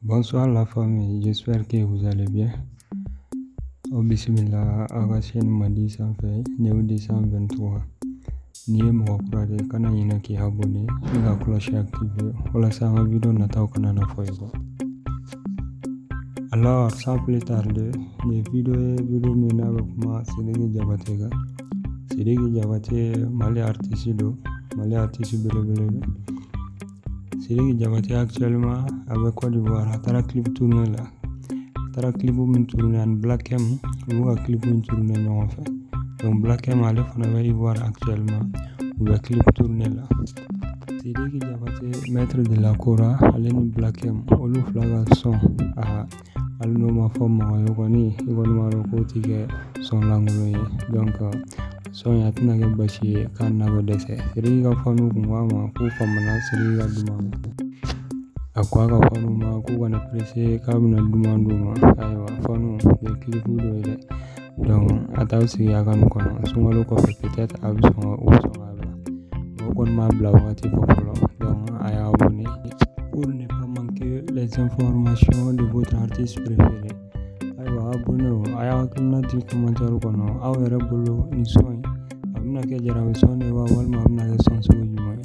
Bonsoir la famille, j'espère que vous allez bien. Aw bisimila aw ka chaîne Mandi sanfɛ, Neo 223. N'i ye mɔgɔ kura de ye, kana ɲinɛ k'i abonné ni ka cloche activer walasa an ka vidéo nataw kana na fɔ i kɔ. Alors, sans plus tarder, nin ye vidéo ye, vidéo min n'a bɛ kuma Sidiki Jabate kan. Sidiki Jabate, Mali artiste don, Mali artiste belebele don. Sidiki Jabate, actuellement a bɛ Côte d'Ivoire, a taara clip tourner la. A taara clip min tourner ani Black M, u b'u ka clip in tourner ɲɔgɔn fɛ. Donc Black M, ale fana bɛ Ivoire actuellement, u bɛ clip tourner la. Sidiki Jabate, maître de la kora, ale ni Black M, olu fila ka son, a hali n'o ma fɔ mɔgɔ ye kɔni, i kɔni b'a dɔn k'o ti kɛ son lankolon ye. Donc son in, a tɛna kɛ basi ye k'a na bɛ dɛsɛ. Sidiki ka fanw kun ko a ma k'u famana Sidiki ka duman ma. A ko a ka fanw ma k'u kana pressé, k'a bɛna duman d'u ma. Ayiwa fanw, nin ye clip dɔ ye dɛ. Donc a t'aw sigi a ka nin kɔnɔ, sunkalo kɔfɛ peut-être a bɛ sɔn ka, u bɛ sɔn k'a bila. O kɔni m'a bila wagati fɔ fɔlɔ. Donc a y'a abonné pour ne pas manquer les informations de votre artiste préféré. Ayiwa abonné, a y'a hakilina di commentaire kɔnɔ. Aw yɛrɛ bolo, nin son in, a bɛna kɛ jarabi son de ye wa, walima a bɛna kɛ son sugu jumɛn ye?